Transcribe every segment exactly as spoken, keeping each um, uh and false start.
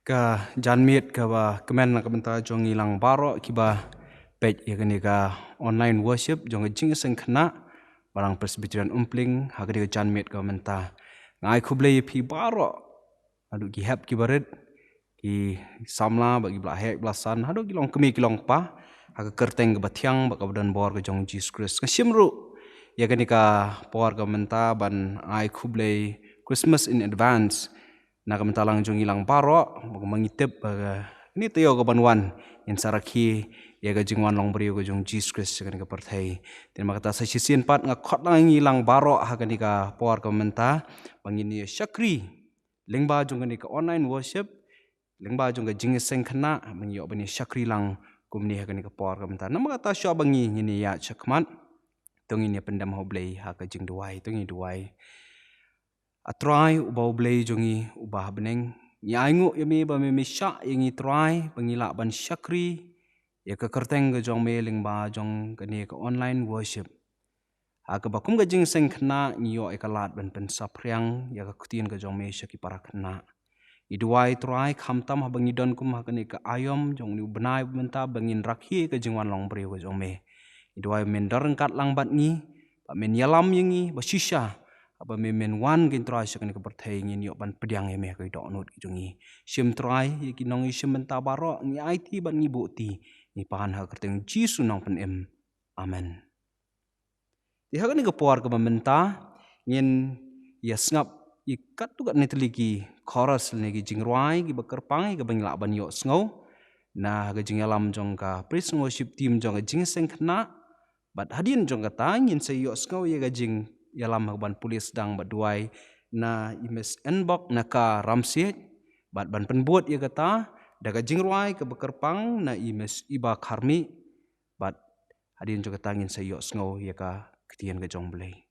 Ka janmiet kaba kmen na ka bynta jong ngi lang baroh kiba peit ïa kane ka online worship jong ka Jingïaseng Khynnah Balang Presbyterian Umpling ha kane ka janmiet kaba mynta. Nga ai khublei ïa phi baroh, haduh ki hep ki barit, ki samla bad ki ba la heh ba la san, haduh ki longkmie ki longkpa, ha ka kyrteng kaba thiang bad kaba don bor ka jong Jisu Khrist. Nga shim ruh ïa kane ka por kaba mynta ban ai khublei Christmas in advance na ka bynta lang jong ngi lang baroh, ba kumba ngi tip ba kane ka taïew kaban wan, ngin sa rakhe ïa ka jingwan long briew ka jong Jisu Khrist ha kane ka pyrthei. Te namar kata sa shisien pat nga khot lang ïa ngi lang baroh ha kane ka por kaba mynta ba ngin ïa shakri lyngba jong kane ka online worship, lyngba jong ka Jingïaseng Khynnah, ba ngin ïoh ban ïa shakri lang kumne ha kane ka por kaba mynta. Namar kata shuwa ba ngi ngin ïa ïaid shakhmat, to ngin ïa pyndem ha U Blei ha ka jingduwai, to ngin ïa duwai. A Trai uba U Blei jong ngi uba ha bneng, ngi ainguh ïa me ba me me shah ïa ngi Trai ba ngi lah ban shakri ïa ka kyrteng ka jong me lyngba jong kane ka online worship. Ha kaba kum ka Jingïaseng Khynnah ngi ïoh ïa ka lad ban pynsaphriang ïa ka ktien ka jong me sha ki para khynnah. Ngi duwai Trai khamtam haba ngi don kum ha kane ka aïom jong une u bnai ba mynta ba ngin rakhe ka jingwan long briew ka jong me. Ngi duwai men don ryngkat lang bad ngi, ba men ïalam ïa ngi ba shisha haba me men wan kein Trai sha kane ka pyrthei ngin ïoh ban pdiang ïa me ha ka dohnud ka jong ngi. Shim Trai ïa ki nongïashim bynta baroh, ngi aiti bad ngi buhti, ngi pan ha ka kyrteng Jisu Nongpynim. Amen. Te ha kane ka por kaba mynta ngin ïa sngap ïa katto katne tylli ki chorus lane ki jingrwai kiba kyrpang ïa kaba ngi lah ban ïohsngew na ka jingïalam jong ka praise and worship team jong ka Jingïaseng Khynnah. Bad hadien jong kata ngin sa ïohsngew ïa ka jingïalam ha kaban pule sdang bad duwai na i Miss Enbok na ka Ramsiej, bad ban pynbud ïa kata da ka jingrwai kaba kyrpang na i Miss Iba Kharmih. Bad hadien jong kata ngin sa ïohsngew ïa ka ktien ka jong U Blei.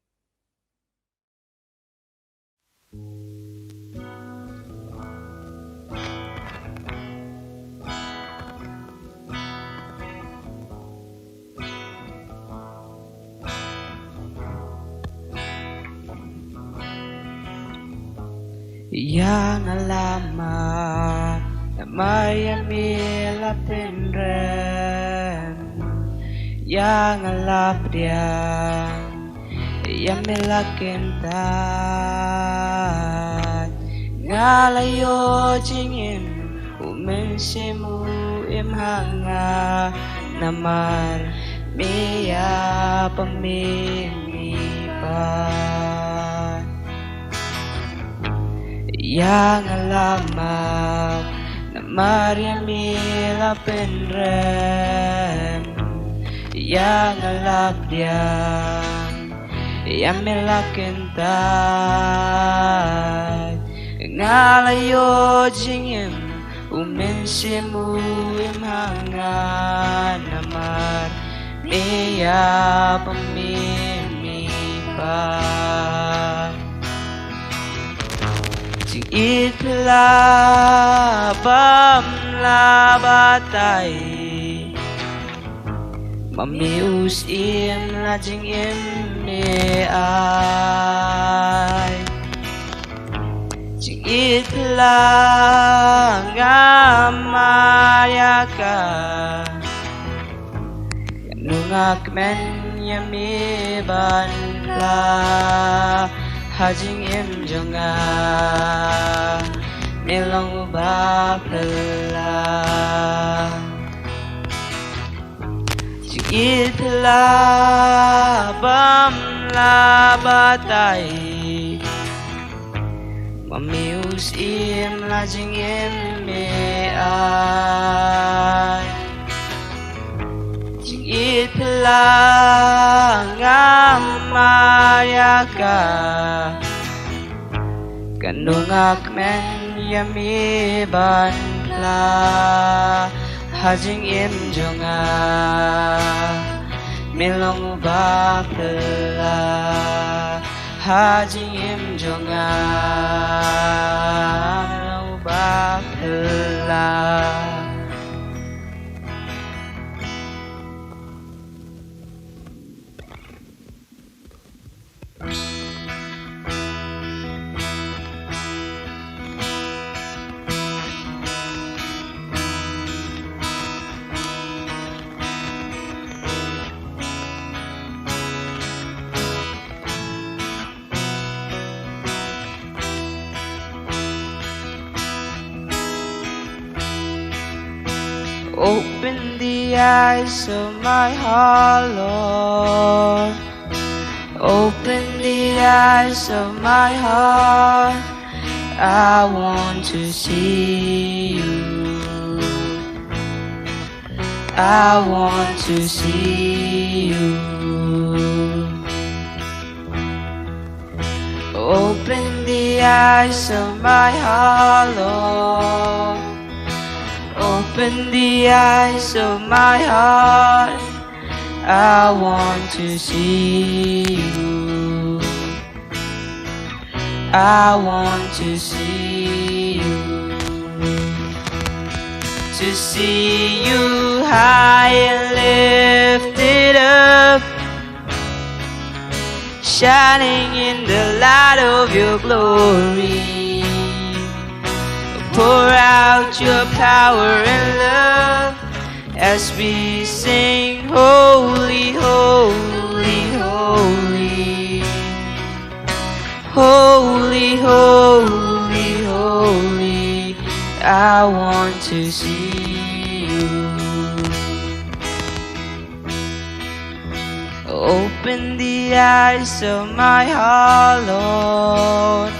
Ïa nga lama namar ïa me la pynrem. Ïa nga la pdiang ïa me la kyntait. Nga la ïoh jingim, U Mynsiem u im ha nga, namar me ïa pynmih me pat. Ïa nga la map namar ïa me la pynrem. Ïa nga la pdiang ïa me la kyntait. Nga la ïoh jingim, U Mynsiem u im ha nga, namar me ïa pynmih me pat. Jingïeit phi la bam la batai, ma me u Syiem la jingim me ai. Jingïeit phi la ngam ai ïa ka, katno nga kmen ïa me ban phla. Ha jingim jong nga me long uba phylla. Jingïeit phi la bam la batai, ma me u Syiem la jingim me ai. Jingïeit phi la ngam ai ïa ka, katno nga kmen ïa me ban phla. Ha jingim jong nga me long uba phylla. Ha jingim jong nga me long uba phylla. Open the eyes of my heart, Lord. Open the eyes of my heart. I want to see you. I want to see you. Open the eyes of my heart, Lord. Open the eyes of my heart. I want to see you. I want to see you. To see you high and lifted up, shining in the light of your glory. Pour out your power and love as we sing, "Holy, holy, holy. Holy, holy, holy. I want to see you." Open the eyes of my heart, Lord.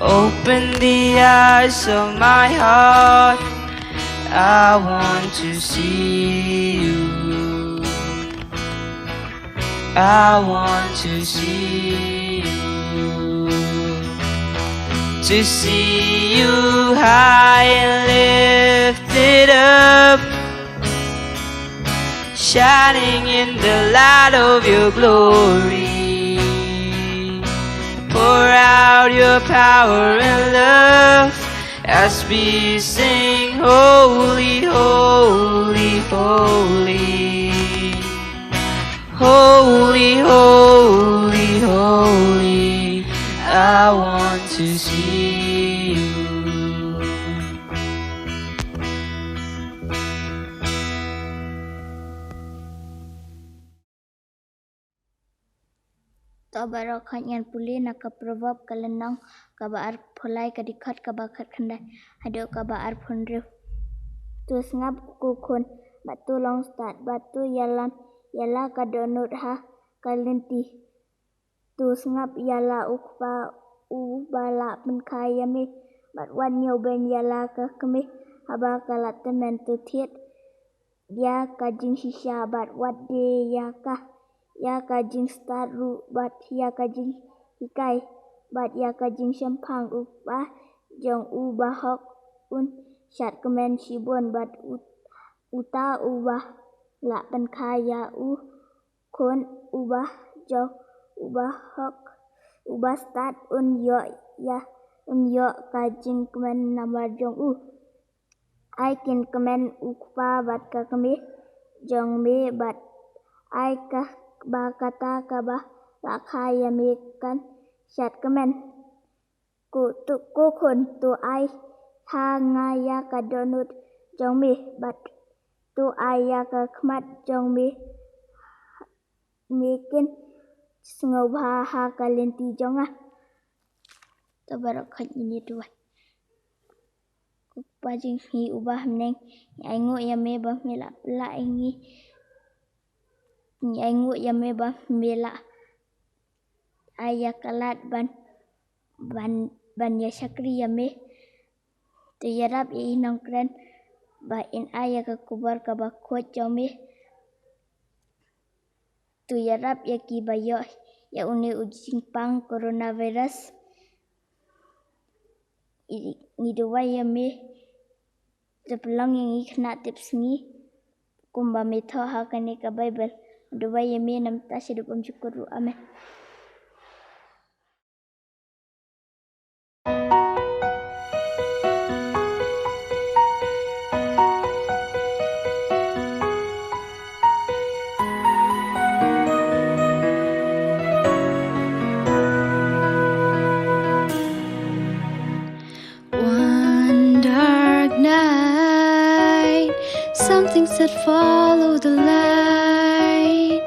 Open the eyes of my heart. I want to see you. I want to see you. To see you high and lifted up, shining in the light of your glory. Pour out your power and love as we sing, "Holy, holy, holy. Holy, holy, holy. I want to see you." To baroh, khot ngan pule na ka Proverb ka lynnong kaba arphew lai, ka dkhot kaba khatkhyndai haduh kaba arphew hynriew. To sngap, ko khun, bad to long stad, bad to ïalam ïa la ka dohnud ha ka lynti. To sngap ïa la u kpa uba la pynkha ïa me, bad wat ñiewbeiñ ïa la ka kmie haba ka la tymmen. To thied ïa ka jingshisha bad wat die ïa ka, ïa ka jingstad ruh bad ïa ka jinghikai bad ïa ka jingshemphang. U kpa jong u bahok un shad kmen shibun, bad u, uta uba la pynkha ïa u khun uba jong u bahok, u bastad un ïoh ïa, un ïoh ka jingkmen namar jong u. Ai kin kmen u kpa bad ka kmie jong me, bad ai ka, ba kata kaba la kha ïa me kan shad kmen. Ko to, ko khun, to ai ha nga ïa ka dohnud jong me, bad to ai ïa ka khmat jong me, me kin sngewbha ha ka lynti jong nga. To baroh, khot ngi ïa duwai. Ko Kpa jong ngi uba ha bneng, ngi ainguh ïa me ba me la, la ïa ngi, ngi ainguh ïa me ba me la ai ïa ka lad ban, ban, ban ïa shakri ïa me. To ïarap ïa i nongkren ba in ai ïa ka khubor kaba khuid jong me. To ïarap ïa ki ba ïoh ïa une u jingpang coronavirus. I, ngi duwai ïa me, to pynlong ïa ngi khynnah tipsngi kumba me thoh ha kane ka Baibl. Duwai ïa me namar shaduh bymjukut ruh. Amen. One dark night, some things that follow the light.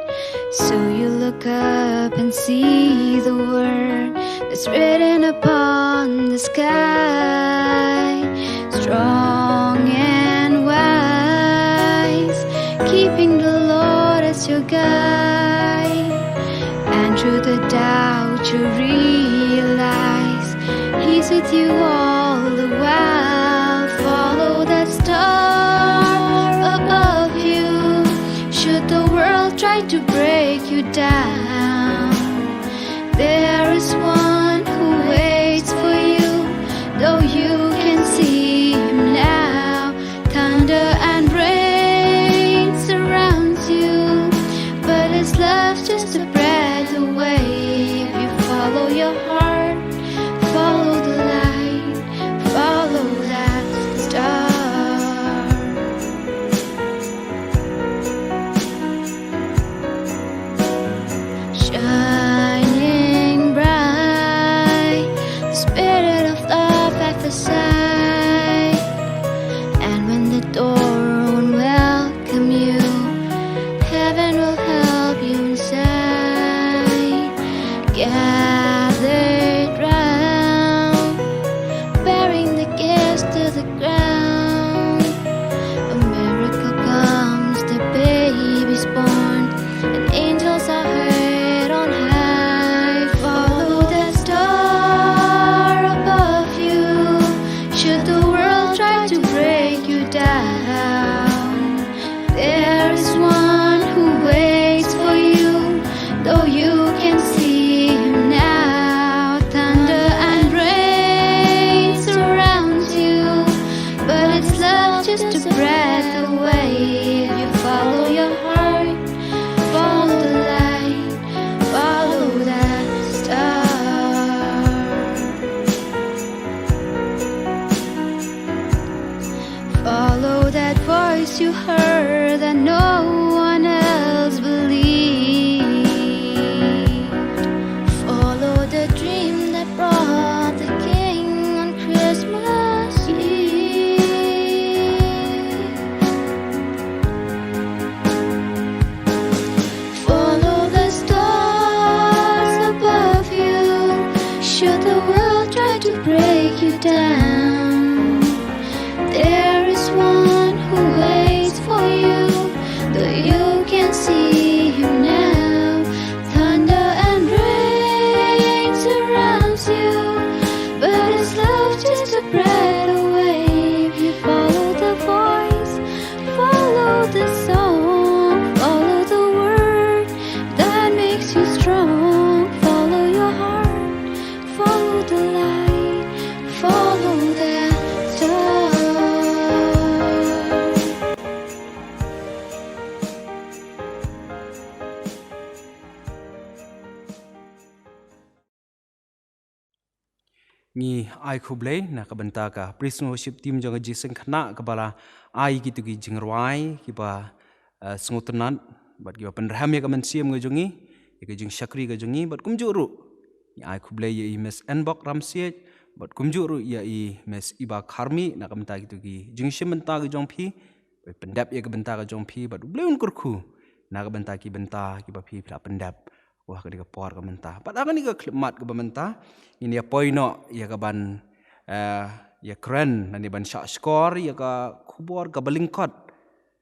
So you look up and see the word that's written upon the sky. Strong and wise. with you all the while. Follow that star above you. Should the world try to break you down, there is one who waits for you, though you can see him now. Thunder and rain surrounds you, but his love's just a breath away. If you follow your heart, follow the light, follow that star. Shining bright, the spirit of love at the side. And when the door won't welcome you, heaven will help you inside. Gathered round, bearing the gifts to the ground. A miracle comes, the baby's born, and angels are heard on high. Follow the star above you. Should the world try to break you down, there is one who waits for you, though you can see him now. Thunder and rain surrounds you, but it's love just a breath away. You follow your heart, follow the light, follow that star. Follow that voice you heard that no one else believed. Follow the dream that brought the king on Christmas Eve. Follow the stars above you. Should the world try to break you down, there is one who waits for you, though you can see him now. Thunder and rain surrounds you, but his love just a breath away. If you follow the voice, follow the song, follow the word that makes you strong. Follow your heart, follow the light, follow that star. Ngi ai khublei na ka bynta ka praise and worship team jong ka Jingïaseng Khynnah kaba la ai kito ki jingrwai kiba, eh, sngewtynnat bad kiba pynrhem ïa ka mynsiem ka jong ngi, ïa ka jingshakri ka jong ngi, bad kumjuh ruh ngi ai khublei ïa i Miss Enbok Ramsiej bad kumjuh ruh ïa i Miss Iba Kharmi na ka bynta kito ki jingshim bynta ka jong phi. Pyndep ïa ka bynta ka jong phi bad U Blei un kyrkhu na ka bynta ki bynta kiba phi, phi la pyndep ha kane ka por ka mynta. Bad ha kane ka khyllipmat kaba mynta ngin ïa poi noh ïa ka ban, eh, ïa kren lane ban shah shkor ïa ka khubor kaba lyngkot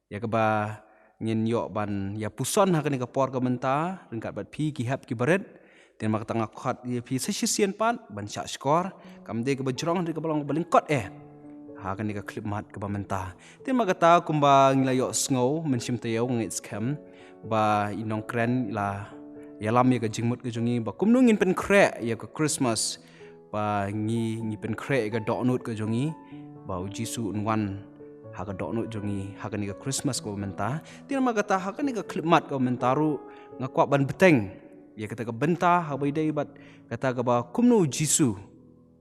ïa kaba ngin ïoh ban ïa puson ha kane ka por ka mynta ryngkat bad phi ki hep ki barit. Te namar kata nga khot ïa phi sa shisien pat ban shah shkor, kam dei kaba jrong, dei kaba long kaba lyngkot eh ha kane ka khyllipmat kaba mynta. Te namar kata kumba ngi la ïohsngew mynsiem taïew, nga ngeit skhem ba i nongkren i la ïalam ïa ka jingmut ka jong ngi ba kumno ngin pynkhreh ïa ka Christmas, ba ngi, ngi pynkhreh ïa ka dohnud ka jong ngi, ba U Jisu un wan ha ka dohnud jong ngi ha kane ka Christmas kaba mynta. Te namar kata ha kane ka khyllipmat kaba mynta ruh nga kwah ban bteng ïa kata ka bynta ha kaba ïadei bad kata kaba kumno U Jisu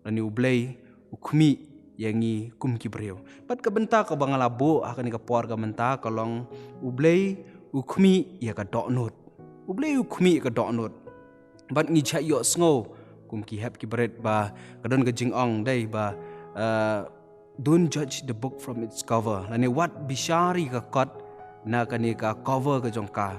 lane U Blei u khmih ïa ngi kum ki briew. Bad ka bynta kaba nga la buh ha kane ka por ka mynta ka long U Blei u khmih ïa ka dohnud. U Blei u khmih ïa ka dohnud. Bad ngi ju ïohsngew kum ki hep ki barit ba ka don ka jingong dei ba, eh, don't judge the book from its cover. Lane wat bishar ïa ka kot na kane ka cover ka jong ka.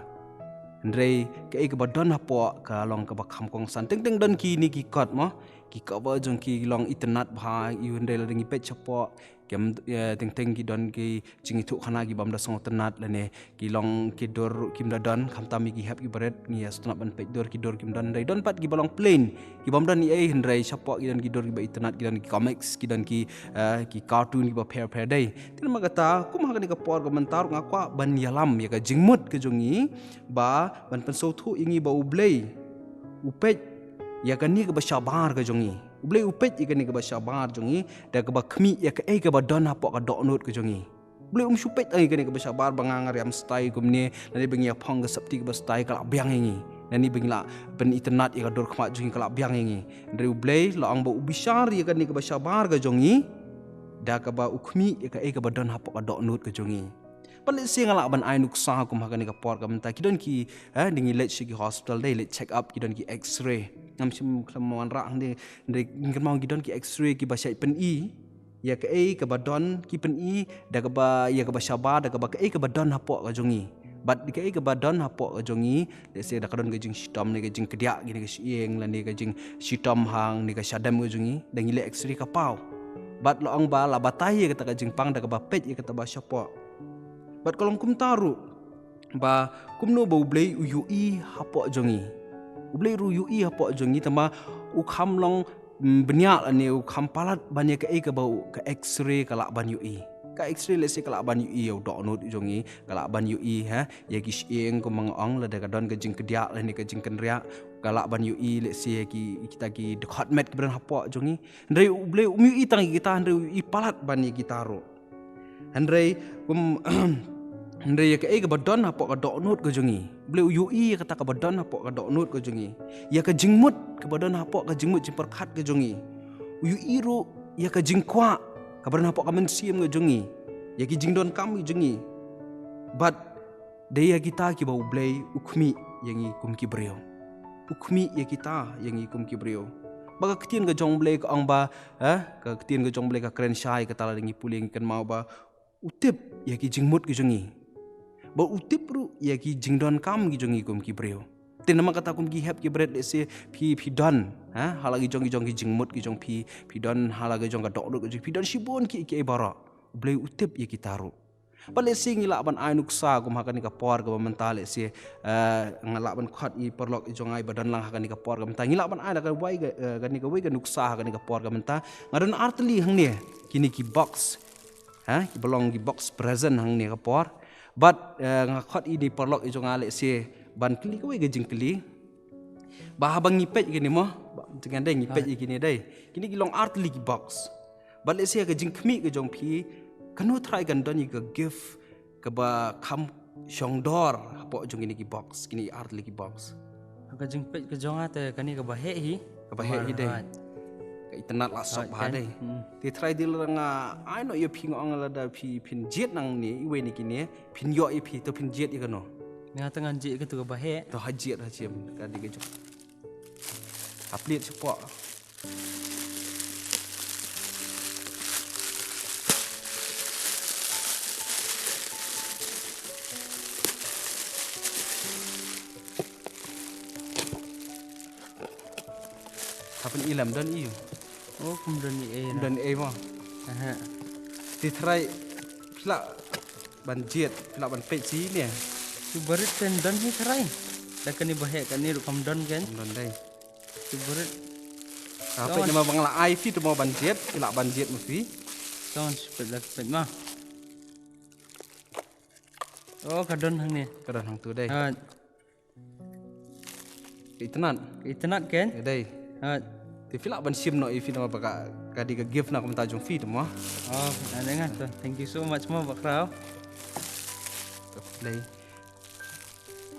Hynrei kaei kaba don hapoh ka long kaba kham kongsan. Teng teng don kine ki kot mo, Ki cover jong ki long itynnad bha, ïoh hynrei lada ngi peit shapoh, ki ym, eh, teng teng ki don ki jingïathuhkhana ki bym da sngewtynnad lane ki long ki dur kim da don, khamtam ïa ki hep ki barit, ngi ïa sngewtynnad ban peit dur, ki dur kim don, hynrei don pat kiba long plain, ki bym don ei ei, hynrei shapoh ki don ki dur kiba itynnad, ki don ki comics, ki don ki, eh, ki cartoon kiba pher pher dei. Te namar kata, kum ha kane ka por ka mynta ruh nga kwah ban ïalam ïa ka jingmut ka jong ngi, ba ban pynsngewthuh ïa ngi ba U Blei u peit ïa kane kaba shabar ka jong ngi. U Blei u peit ïa kane kaba shabar jong ngi, da kaba khmih ïa kaei kaba don hapoh ka dohnud ka jong ngi. U Blei um shu peit ïa kane kaba shabar ba nga nga riam stai kumne, lane ba ngi ïa phong ka sopti kaba stai ka la biang ïa ngi, lane ba ngi la pynitynnad ïa ka dur khmat jong ngi ka la biang ïa ngi. Hynrei U Blei la ong ba u bishar ïa kane kaba shabar ka jong ngi, da kaba u khmih ïa kaei kaba don hapoh ka dohnud ka jong ngi. Bad lehse nga lah ban ai nuksa kum ha kane ka por ka mynta, ki don ki, eh, dang ïaleit sha ki hospital, dei leit check up, ki don ki X-ray. Ngam shym khlem wanrah hangne, hynrei ngi kynmaw ki don ki X-ray kiba shait pyni ïa kaei kaba don, ki pyni da kaba, ïa kaba shabar, da kaba kaei kaba don hapoh ka jong ngi. Bad kaei kaba don hapoh ka jong ngi, lehse da ka don ka jingshitom ne ka jingkdiah kine ka shyieng, lane ka jingshitom hangne ka shadem ka jong ngi, da ngi leh X-ray ka paw. Bad la ong ba la batai ïa kata ka jingpang da kaba peit ïa kata ba shapoh. Bad ka long kumta ruh, ba kumno ba U Blei u ïohi hapoh jong ngi. U Blei ruh u ïohi hapoh jong ngi, tangba u kham long, mm, bniah lane u kham palat ban ïa kaei kaba u, ka X-ray ka lah ban ïohi. Ka X-ray lehse ka lah ban ïohi ïa u dohnud jong ngi, ka lah ban ïohi, ha, ïa ki shyieng kumba nga ong, lada ka don ka jingkdiah lane ka jingkynriah, ka lah ban ïohi lehse ïa ki, kita ki dkhot met kiba don hapoh jong ngi. Hynrei U Blei um ïohi tang ïa kita, hynrei u ïohi palat ban ïa kita ruh. Hynrei, um, hynrei ïa kaei kaba don hapoh ka dohnud ka jong ngi, U Blei u ïohi ïa kata kaba don hapoh ka dohnud ka jong ngi. Ïa ka jingmut kaba don hapoh ka jingmut jingpyrkhat ka jong ngi. U ïohi ruh ïa ka jingkwah kaba don hapoh ka mynsiem ka jong ngi, ïa ki jingdonkam ka jong ngi. Bad dei ïa kita kiba U Blei u khmih ïa ngi kum ki briew. U khmih ïa kita ïa ngi kum ki briew. Ba ka ktien ka jong U Blei ka ong ba, eh, ka ktien ka jong U Blei ka kren shai, kata lada ngi pule ngi kynmaw ba u tip ïa ki jingmut ki jong ngi. Ba u tip ruh ïa ki jingdonkam ki jong ngi kum ki briew. Te namar kata kum ki hep ki barit lehse phi, phi don, ha, ha la ki jong ki jong ki jingmut ki jong phi, phi don ha la ki jong ka dohnud ki jong phi, don shibun ki, ki baroh. U Blei u tip ïa kita ruh. Bad lehse ngi lah ban ai nuksa kum ha kane ka por kaba mynta lehse, eh, nga lah ban khot ïa i paralok i jong nga iba don lang ha kane ka por kaba mynta. Ngi lah ban ai da kawei ka, eh, kane kawei ka nuksa ha kane ka por kaba mynta. Nga don artylli hangne, kine ki box. Ha, kiba long ki box present hangne ka por. Bad, eh, nga khot ïa i paralok i jong nga lehse ban kylli kawei ka jingkylli. Ba haba ngi peit kine mo, ba, tang dei ngi peit ïa kine dei. Kine ki long artylli ki box. Bad lehse ka jingkhmih ka jong phi, kano trai kan don ïa ka gift kaba kham shongdor hapoh jong kine ki box, kine artylli ki box. Ka jingpeit ka jong nga te kane kaba heh hi. Kaba heh hi dei. Ka itynnad la sop bha dei. Hmm. Te trai dei lada nga ai noh ïa phi, nga ong lada phi, phin jied nangne iwei na kine, phin ïoh ïa phi, to phin jied ïa kano? Nga te ngan jied ïa kato kaba heh. To ha jied ha shim, ka dei ka jong. Ha plie shapoh. Hapdeng i lam don i. Oh, kum don i ei. Don i ei mo. Aha. Te trai phi lah ban jied, phi lah ban peit shi ne. Shu barit ten don hi trai. Da kane ba heh kane ruh kam don ken. Kam don dei. Shu barit. Ka peit ma ba nga la ai phi te mo ban jied, phi lah ban jied ma phi. Ton shu peit la peit ma. Oh, ka don hangne. Ka don hangtu dei. Ha. Ka itynnad. Ka itynnad ken? Ka dei. Ha. Te phi lah ban shim noh ïa phi namar ba ka, ka dei ka gift na ka bynta jong phi te mo. Oh, ka dei nga to. Thank you so much mo Bah Khraw. Khublei.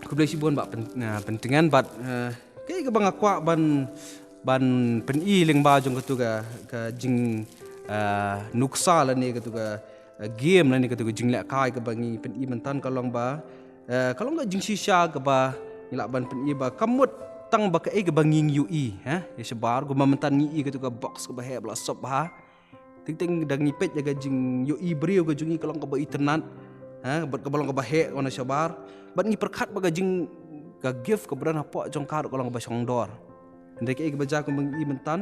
Khublei shibun Bah Pyn-, eh, Pyntngen bad, eh, kaei kaba nga kwah ban, ban pyni lyngba jong katu ka, ka jing, eh, nuksa lane katu ka, eh, game lane katu ka jinglehkai kaba ngi pyni mynta ka long ba, eh, ka long ka jingshisha kaba ngi lah ban pyni ba kam mut tang ba kaei kaba ngi ïohi, eh, ïa shabar, kumba mynta ngi ïohi katu ka box kaba heh ba la sop bha. Teng teng da ngi peit ïa ka jingïohi briew ka jong ngi ka long kaba itynnad, ha, bad kaba long kaba heh ka na shabar. Bad ngi pyrkhat ba ka jing, ka gift kaba don hapoh jong ka ruh ka long kaba shongdor. Hynrei kaei kaba jia kumba ngi ïohi mynta,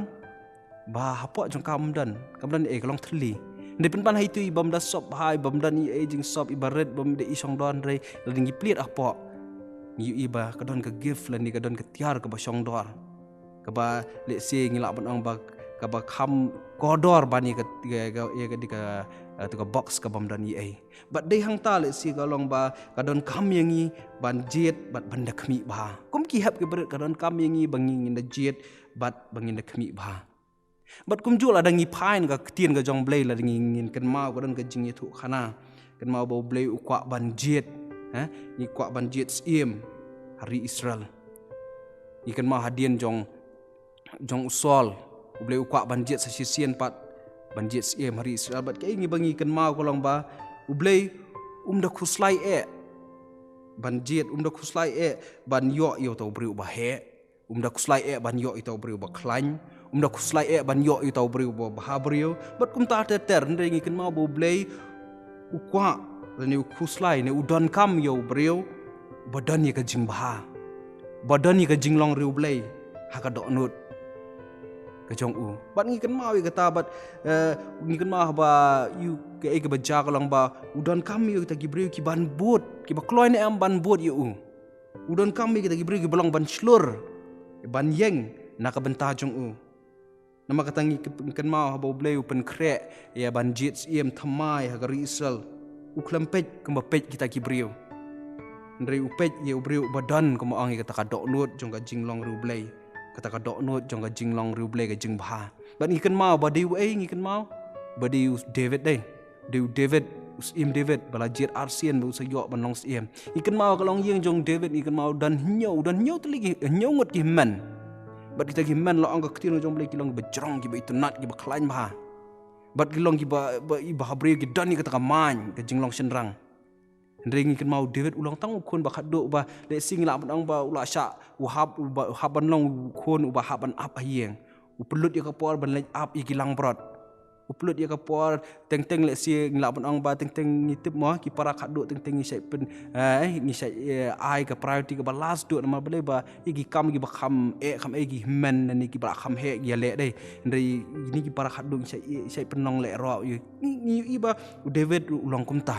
Ba hapoh jong ka ym don, kam don ei, ka long thylli. Hynrei pynban ha itu i bym da sop bha, i bym don i ei jingsop, i ba rit, bym da i shong don, hynrei lada ngi plied hapoh, ngi ïohi ba ka don ka gift lane ka don ka tiar kaba shong dor, kaba lehse ngi lah ban ong ba kaba kham kordor ban ïa ka, ïa ka, ïa ka, ïa ka, eh, tu ka box ka bym don i ei. Bad dei hangta lehse ka long ba ka donkam ïa ngi ban jied bad ban da khmih bha. Kum ki hep ki barit, ka donkam ïa ngi ba ngi, ngin da jied bad ba ngin da khmih bha. Bad kumjuh lada ngi phai na ka ktien ka jong U Blei, lada ngi, ngin kynmaw ka don ka jingïathuhkhana. Kynmaw ba U Blei u kwah ban jied, eh? Ngi kwah ban jied syiem ha ri Israel. Ngi kynmaw hadien jong, jong u Saul, U Blei u kwah ban jied sa shisien pat, ban jied syiem ha ri Israel. Bad kaei ngi ba ngi kynmaw ka long ba U Blei um da khuslai eh ban jied, um da khuslai eh ban ïoh ïa uta u briew uba heh. Um da khuslai eh ban ïoh ïa uta u briew uba khlaiñ. Um da khuslai eh ban ïoh ïa uta u briew uba bha briew. Bad kumta ter ter, hynrei ngi kynmaw ba U Blei u kwah, lane u khuslai, ne u donkam ïa u briew uba don ïa ka jingbha, ba don ïa ka jinglong riewblei ha ka dohnud ka jong u. Bad ngi kynmaw ïa kata, bad, eh, ngi kynmaw ba ïa kaei kaba jia ka long ba u donkam ïa kita ki briew ki ban bud, kiba kloi ne em ban bud ïa u. U donkam ïa kita ki briew kiba long ban shlur, ban ïeng na ka bynta jong u. Namar kata ngi kyn-, kynmaw haba U Blei u pynkhreh ïa ban jied syiem thymmai ha ka ri Israel, u khlem peit kumba peit kita ki briew. Hynrei u peit ïa u briew uba don, kumba ong, ïa kata ka dohnud jong ka jinglong riewblei, kata ka dohnud jong ka jinglong riewblei ka jingbha. Bad ngi kynmaw ba dei uei, ngi kynmaw ba dei u David dei. Dei u David, u syiem David, ba la jied arsien ba u sa ïoh ban long syiem. Ngi kynmaw ka longïing jong David, ngi kynmaw don hynñiew, don hynñiew tylli ki, hynñiew ngut ki hynmen. Bad kita ki hynmen, la ong ka ktien jong U Blei, ki long kiba jrong, kiba itynnad, kiba khlaiñ bha. Bad ki long kiba, ba, iba ha briew ki don ïa kata ka main ka jinglong shynrang. Hynrei ngi kynmaw u David u long tang u khun ba khatduh, ba lehse ngi lah ban ong ba u la shah, u hap, uba, u hap ban long u khun uba hap ban ap ha ïing. U pynlut ïa ka por ban leit ap ïa ki langbrot. U pynlut ïa ka por, teng teng lehse ngi lah ban ong ba teng teng ngi tip mo, ki para khatduh teng teng ngi shait pyn, eh, ngi shait, eh, ai ka priority kaba last duh, namar balei? Ba ïa ki kam kiba kham eh, kham eh, ki hynmen ne kiba la kham heh ki ïaleh dei. Hynrei kine ki para khatduh ngi shait, eh, shait pynlong lehraw ïa. Ngi, ngi ïohi ba u David u long kumta.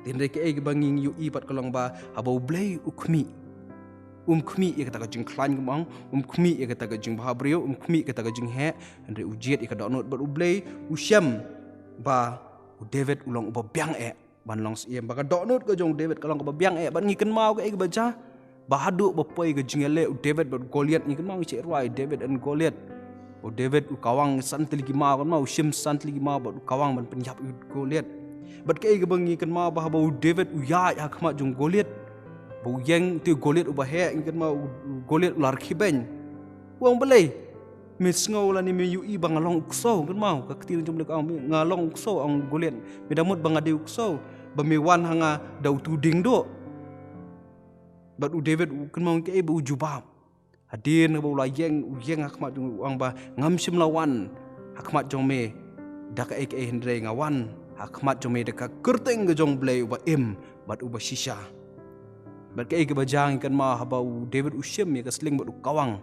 Te hynrei kaei kaba ngi ïohi pat ka long ba haba U Blei u khmih, um khmih ïa kata ka jingkhlaiñ, kumba ong, um khmih ïa kata ka jingbha briew, um khmih ïa kata ka jingheh, hynrei u jied ïa ka dohnud. Bad U Blei u shem ba u David u long uba biang eh ban long syiem, ba ka dohnud ka jong u David ka long kaba biang eh. Bad ngi kynmaw kaei kaba jia, ba haduh ba poi ka jingïaleh u David bad u Goliath, ngi kynmaw, ngi shait rwai David and Goliath. U David u kawang san tylli ki maw, kynmaw, u shim san tylli ki maw bad u kawang ban pynïap ïa u Goliath. Bad kaei kaba ngi kynmaw, ba haba u David u ïaid ha khmat jong u Goliath, ba u ïeng, te u Goliath uba heh, ngi kynmaw, u, u Goliath u la rkhie beiñ. U ong, balei me sngew lane me ïohi ba nga long u ksew? Kynmaw ka ktien jong U Blei ka ong, nga long u ksew, ong u Goliath. Me da mut ba nga dei u ksew ba me wan ha nga da utu u dieng duh? Bad u David u kynmaw kaei ba u jubab. Hadien ba u la ïeng, u ïeng ha khmat jong u, u ong ba ngam shym la wan ha khmat jong me da kaei kaei, hynrei nga wan ha khmat jong me da ka kyrteng ka jong U Blei uba im bad uba shisha. Bad kaei kaba jia, ngi kynmaw, haba u David u shim ïa ka sling bad u kawang,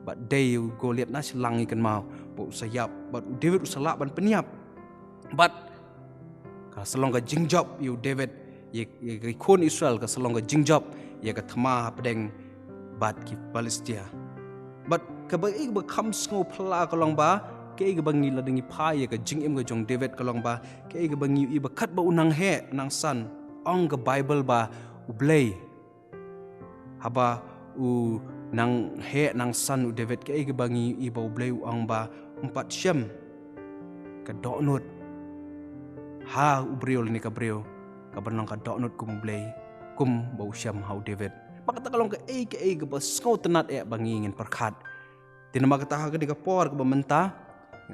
bad dei u Goliath na shyllangh, ngi kynmaw, ba u sa ïap, bad u David u sa lah ban pynïap. Bad ka sa long ka jingjop ïa u David, ïa, ïa ki khun Israel, ka sa long ka jingjop ïa ka thma hapdeng bad ki Palestia. Bad kaba, eh, kaba kham sngewphylla ka long ba kaei kaba ngi, lada ngi phai ïa ka jingim ka jong u David, ka long ba kaei kaba ngi ïohi, ba katba u nang heh nang san, ong ka Baibl ba U Blei, haba u nang heh nang san u David, kaei kaba ngi ïohi, ba U Blei u ong ba um pat shem ka dohnud ha u briew lane ka briew kaban long ka dohnud kum U Blei, kumba u shem ha u David. Bad kata ka long kaei kaei kaba sngewtynnad eh ba ngi ngin pyrkhat. Te namar kata, ha kane ka por kaba mynta,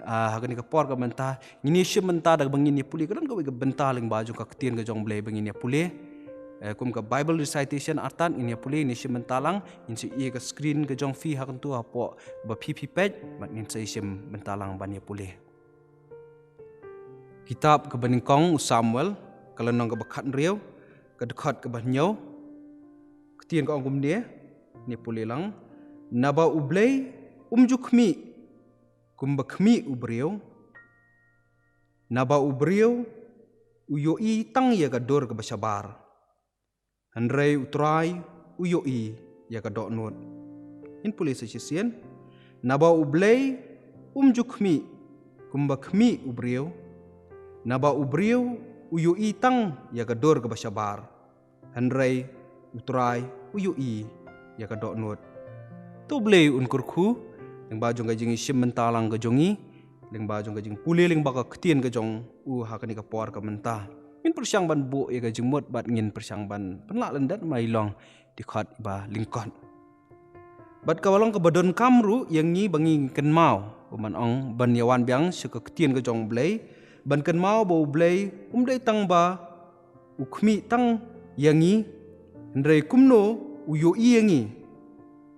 ah, ha kane ka por kaba mynta, ngin ïa shim bynta da kaba ngin ïa pule, ka don kawei ka bynta lyngba jong ka ktien ka jong U Blei ba ngin ïa pule. Eh, kum ka Bible recitation artat ngin ïa pule, ngin ïa shim bynta lang, ngin sa ïohi ïa ka screen ka jong phi ha kyntu hapoh ba phi phi peit, bad ngin sa ïa shim bynta lang ban ïa pule. Kitab kaba nyngkong u Samuel, ka lynnong kaba khathynriew, ka dkhot kaba hynñiew. Ktien ka ong kumne, ngin ïa pule lang. Naba U Blei um ju khmih kumba khmih u briew, naba u briew u ïohi tang ïa ka dur kaba shabar, hynrei U Trai u ïohi ïa ka dohnud. Ngin pule sa shisien, naba U Blei um ju khmih kumba khmih u briew, naba u briew u ïohi tang ïa ka dur kaba shabar, hynrei U Trai u ïohi ïa ka dohnud. To U Blei un kyrkhu lyngba jong ka jingïashim bynta lang ka jong ngi, lyngba jong ka jingpule lyngba ka ktien ka jong u ha kane ka por ka mynta. Ngin pyrshang ban buh ïa ka jingmut bad ngin pyrshang ban pynlah lyndet, ma i long dkhot ba lyngkot. Bad kaba long kaba donkam ruh ïa ngi ba ngin kynmaw, ba man ong ban ïawan biang sha ka ktien ka jong U Blei, ban kynmaw ba U Blei um dei tang ba u khmih tang ïa ngi, hynrei kumno u ïohi ïa ngi,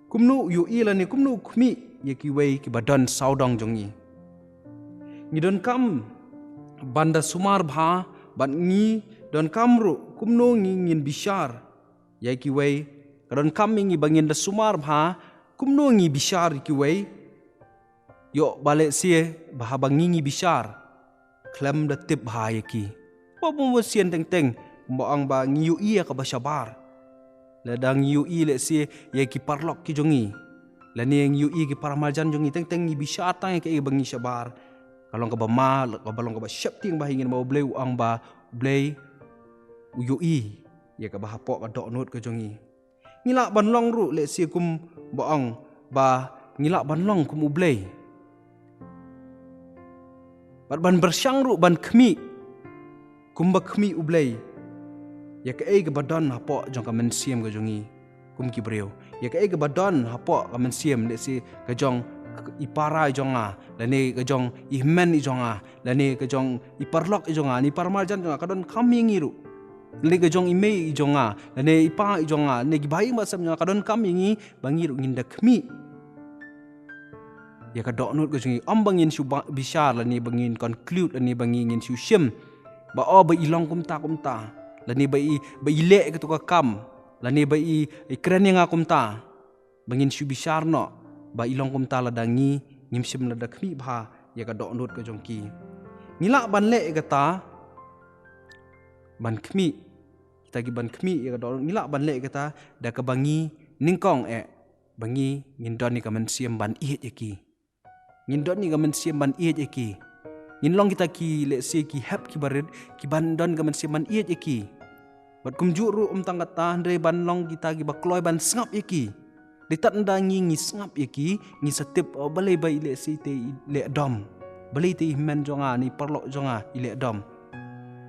kumno u ïohi lane kumno u khmih ïa kiwei kiba don sawdong jong ngi. Ngi donkam ban da sumar bha, bad ngi donkam ruh kumno ngi ngin bishar ïa kiwei. Ka donkam ïa ngi ba ngin da sumar bha kumno ngi bishar ïa kiwei. Ïoh ba lehse ba haba ngi ngi bishar khlem da tip bha ïa ki, ba bun bun sien teng teng kumba ong ba ngi ïohi ïa kaba shabar. Lada ngi ïohi lehse ïa ki paralok ki jong ngi, lane ngi ïohi ïa ki paramarjan jong ngi, teng teng ngi bishar tang ïa kaei ba ngi shabar. Ka long kaba ma, kaba long kaba sheptieng bha ïa ngi namar U Blei u ong ba U Blei u ïohi ïa kaba hapoh ka dohnud ka jong ngi. Ngi lah ban long ruh lehse kumba ong ba ngi lah ban long kum U Blei, bad ban pyrshang ruh ban khmih kumba khmih U Blei ïa kaei kaba don hapoh jong ka mynsiem ka jong ngi kum ki briew, ïa kaei kaba don hapoh ka mynsiem, lehse ka jong i para i jong nga, lane ka jong i hynmen i jong nga, lane ka jong i paralok i jong nga, ne i paramarjan jong nga, ka donkam ïa ngi ruh, lane ka jong i mei i jong nga, lane i pa i jong nga, lane ki bahaïing bahasem jong nga, ka donkam ïa ngi ba ngi ruh ngin da khmih ïa ka dohnud ka jong ngi. Ym ba ngin shu ba, bishar, lane ba ngin conclude, lane ba ngi ngin shu shim ba, oh, ba i long kumta kumta, lane ba i, ba i leh kato ka kam, lane ba i, i kren ïa nga kumta, ba ngin shu bishar noh ba i long kumta lada ngi ngim shym la da khmih bha ïa ka dohnud ka jong ki. Ngi lah ban leh ïa kata, ban khmih, kita ki ban khmih ïa ka dohnud, ngi lah ban leh ïa kata da kaba ngi nyngkong eh ba ngi ngin don ïa ka mynsiem ban ïeit ïa ki. Ngin don ïa ka mynsiem ban ïeit ïa ki. Ngin long kita ki, lehse, ki hep kiba rit, ki ban don ka mynsiem ban ïeit ïa ki. Bad kumjuh ruh ym tang kata, hynrei ban long kita kiba kloi ban sngap ïa ki. Dei tad ynda ngi ngi sngap ïa ki, ngi sa tip, oh, balei ba i, lehse, te i leh dom, balei te i hynmen jong nga ne i paralok jong nga i leh dom.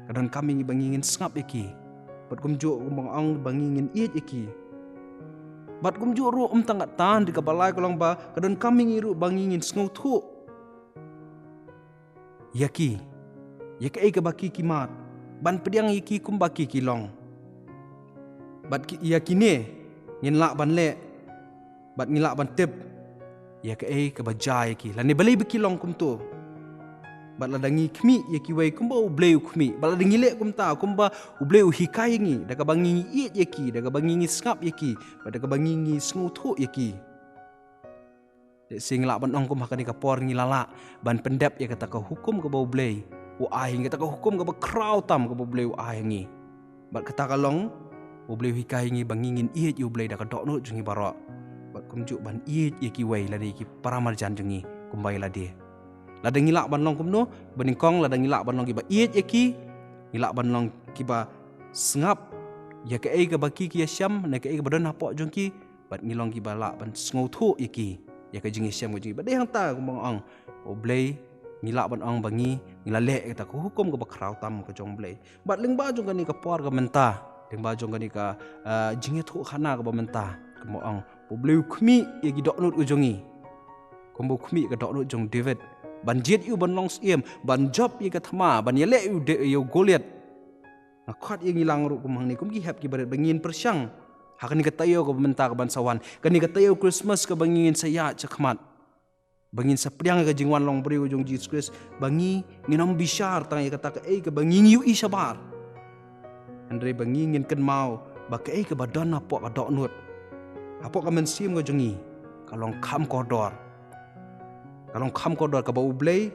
Ka donkam ïa ngi ba ngi ngin sngap ïa ki. Bad kumjuh kumba nga ong ba ngi ngin ïeit ïa ki. Bad kumjuh ruh ym tang kata, hynrei kaba lai ka long ba ka donkam ïa ngi ruh ba ngi ngin sngewthuh ïa ki, ïa kaei kaba ki ki mad, ban pdiang ïa ki kumba ki ki long. Bad ki, ïa kine ngin lah ban leh, bad ngin lah ban tip ïa kaei kaba jia ïa ki, lane balei ba ki long kumto. Bad lada ngi khmih ïa kiwei kumba U Blei u khmih, bad lada ngi leh kumta kumba U Blei u hikai ïa ngi, da kaba ngi ngi ïeit ïa ki, da kaba ngi ngi sngap ïa ki, bad da kaba ngi ngi sngewthuh ïa ki, lehse ngi lah ban ong kum ha kane ka por ngi la lah ban pyndep ïa kata ka hukum kaba U Blei u ai, kata ka hukum kaba khraw tam kaba U Blei u ai ha ngi. Bad kata ka long, U Blei u hikai ha ngi ba ngi ngin ïeit ïa U Blei da ka dohnud jong ngi baroh, bad kumjuh ban ïeit ïa kiwei, lane ïa ki paramarjan jong ngi kumba ïa lade. Lada ngi lah ban long kumno, ba nyngkong, lada ngi lah ban long kiba ïeit ïa ki, ngi lah ban long kiba sngap ïa kaei kaba ki ki ïashem, ne kaei kaba don hapoh jong ki, bad ngi long kiba lah ban sngewthuh ïa ki, ïa ka jingïashem ka jong ki. Bad dei hangta kumba nga ong, U Blei, ngi lah ban ong ba ngi ngi la leh ïa kata ka hukum kaba khraw tam ka jong U Blei. Bad lyngba jong kane ka por ka mynta, lyngba jong kane ka, ah, jingïathuhkhana kaba mynta, kumba ong, U Blei u khmih ïa ki dohnud ka jong ngi, kumba u khmih ïa ka dohnud jong u David, ban jied ïa u ban long syiem, ban jop ïa ka thma, ban ïaleh ïa u De-, ïa u Goliath. Nga khot ïa ngi lang ruh kum hangne, kum ki hep kiba rit, ba ngin pyrshang ha kane ka taïew kaba mynta kaban sa wan, kane ka taïew Christmas kaba ngin sa ïaid shakhmat, ba ngin sa pdiang ïa ka jingwan long briew jong u Jisu Khrist, ba ngi ngin ym bishar tang ïa kata kaei kaba ngi ngi ïohi shabar, hynrei ba ngi ngin kynmaw ba kaei kaba don hapoh ka dohnud, hapoh ka mynsiem ka jong ngi, ka long kham kordor. Ka long kham kordor kaba U Blei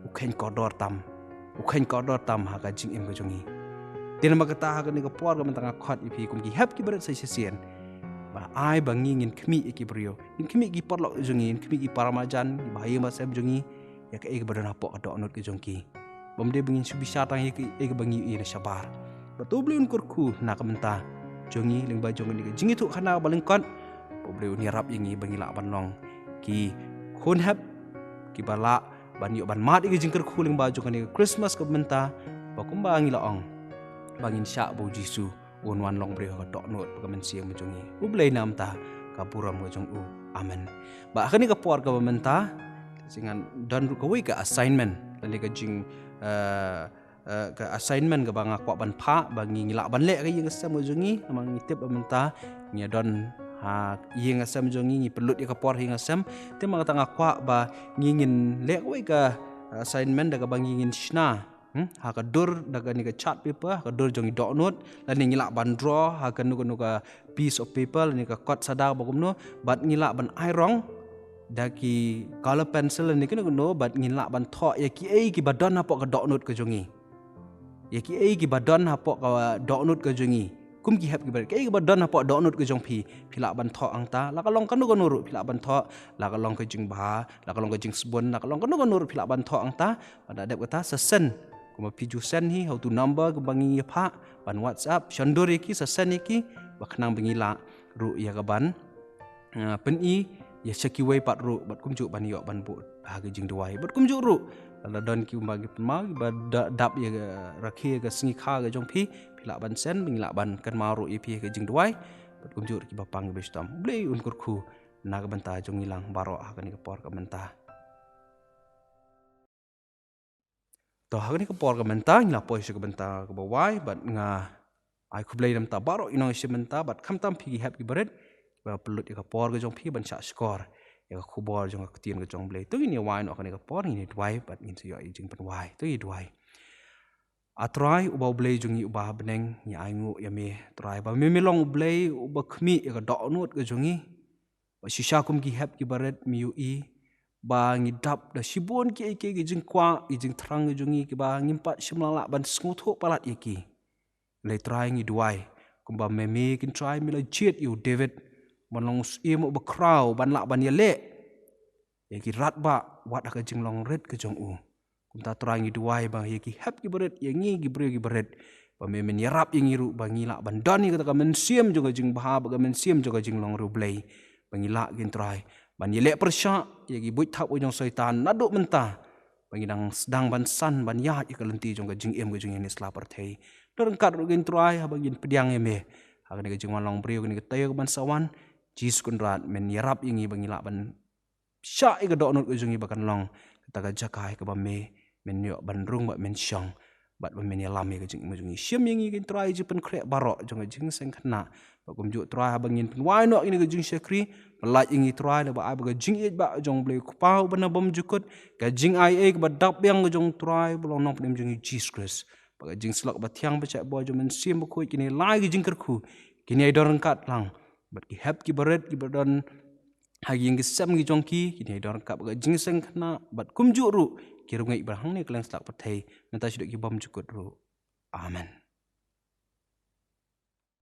u kheiñ kordor tam. U kheiñ kordor tam ha ka jingim ka jong ngi. Te namar kata ha kane ka por ka mynta nga khot ïa phi kum ki hep ki barit sa shisien. Ba ai ba ngi ngin khmih ïa ki briew, ngin khmih ïa ki paralok jong ngi, ngin khmih ïa ki para marjan, ki bahaïing bahasem jong ngi ïa kaei kaba don hapoh ka dohnud ka jong ki. Bym dei ba ngin shu bishar tang ïa kaei kaba ngi ïohi na shabar. Bad to U Blei un kyrkhu na ka bynta jong ngi lyngba jong kane ka jingïathuhkhana ba lyngkot. Ba U Blei un ïarap ïa ngi ba ngi lah ban long ki khun hep kiba lah ban ïoh ban mad ïa ka jingkyrkhu lyngba jong kane ka Christmas ka mynta. Ba kumba ngi la ong, ba ngin shah ba U Jisu un wan long briew ha ka dohnud bad ka mynsiem ka jong ngi. U Blei namar ka burom ka jong U. Amen. Bad ha kane ka por kaba mynta, shisha ngan don ruh kawei ka assignment lane ka jing, eh, eh, ka assignment kaba nga kwah ban phah ba ngi, ngi lah ban leh ha ka ïing ka sem ka jong ngi. Namar ngi tip ba mynta ngi don ha ïing ka sem jong ngi, ngi pynlut ïa ka por ha ïing ka sem. Te namar kata nga kwah ba ngi ngin leh kawei ka assignment da kaba ngi ngin shna, hmm, ha ka dur da kane ka chart paper, ha ka dur jong i dohnud, lane ngi lah ban draw ha kano kano ka piece of paper lane ka kot sada ba kumno, bad ngi lah ban ai rong da ki color pencil lane kano kano, bad ngi lah ban thoh ïa kiei kiba don hapoh ka dohnud ka jong ngi. Ïa kiei kiba don hapoh ka dohnud ka jong ngi. Kum ki hep ki barit, kiei kiba don hapoh dohnud ka jong phi, phi lah ban thoh hangta. La ka long kano kano ruh phi lah ban thoh. La ka long ka jingbha, la ka long ka jingsbun, la ka long kano kano ruh phi lah ban thoh hangta. Bad da dep kata sa send. Kumba phi ju send hi ha uto u number kaba ngi ïa phah ban WhatsApp, shon dur ïa ki, sa send ïa ki, ba khnang ba ngi lah ruh ïa ka ban, ah, pyni ïa sha kiwei pat ruh, bad kumjuh ban ïoh ban buh ha ka jingduwai. Bad kumjuh ruh, lada don ki umba ki pynmaw, kiba da-, dap ïa ka rakhe ka sngi kha ka jong phi, phi lah ban send, ba ngi lah ban kynmaw ruh ïa phi ha ka jingduwai. Bad kumjuh ruh kiba pang kiba shitom. U Blei un kyrkhu na ka bynta jong ngi lang baroh ha kane ka por ka mynta. To ha kane ka por ka mynta ngi la poi sha ka bynta kaba wai, bad nga ai khublei na bynta baroh i nongshim bynta, bad khamtam phi ki hep ki barit ba pynlut ïa ka por ka jong phi ban shah shkor ïa ka khubor jong ka ktien ka jong U Blei. To ngin ïa wai noh ha kane ka por, ngin ïa duwai bad ngin sa ïoh ïa ka jingpynwai. To ngin ïa duwai. A Trai uba U Blei jong ngi uba ha bneng, ngi ainguh ïa me Trai ba me, me long U Blei uba khmih ïa ka dohnud ka jong ngi. Ba shisha kum ki hep ki barit me ïohi ba ngi dap da shibun kiei kiei ki jingkwah, ki jingthrang ki jong ngi kiba ngim pat shym la lah ban sngewthuh palat ïa ki. Lei Trai ngi duwai kumba me, me kin Trai me la jied ïa u David ban long u syiem uba khraw ban lah ban ïaleh ïa ki radbah wat ha ka jinglong rit ka jong u. Kumta Trai ngi duwai ba ïa ki hep ki barit, ïa ngi ki briew ki barit, ba me men ïarap ïa ngi ruh ba ngi lah ban don ïa kata ka mynsiem jong ka jingbha bad ka mynsiem jong ka jinglong riewblei, ba ngi lah kin Trai ban ïaleh pyrshah ïa ki buit thap u jong Soitan naduh mynta ba ngi dang sdang ban san ban ïaid ïa ka lynti jong ka jingim ka jong ngi ha kane ka sla pyrthei. Don ryngkat ruh kin Trai haba ngin pdiang ïa me ha kane ka jingwan long briew, kane ka taïew kaban sa wan. Jisu Kynrad men ïarap ïa ngi ba ngi lah ban shah ïa ka dohnud ka jong ngi ba kan long kata ka jaka ïa kaba me men ïoh ban rung bad men shong bad ba men ïalam ïa ka jingim ka jong ngi. Shim ïa ngi kin Trai, jingpynkhreh baroh jong ka jingseng khynnah. Bad kumjuh Trai haba ngin pynwai noh ïa kane ka jingshakri, pyllait ïa ngi Trai, lada ba ai ba ka jingïeit ba jong U Blei U Kpa uba na bymjukut, ka jingaiei kaba dap biang ka jong Trai ba long Nongpynim jong ngi Jisu Khrist, bad ka jingsyllok ba thiang ba shah bor jong Mynsiem Bakhuid, kine lai ki jingkyrkhu kin ïa don ryngkat lang bad ki hep ki barit kiba don ha ki ïing ki sem ki jong ki, kine don ryngkat bad ka jingseng khynnah bad kumjuh ruh ki riewngeit ba hangne kylleng sla pyrthei, mynta shaduh ki bymjukut ruh. Amen.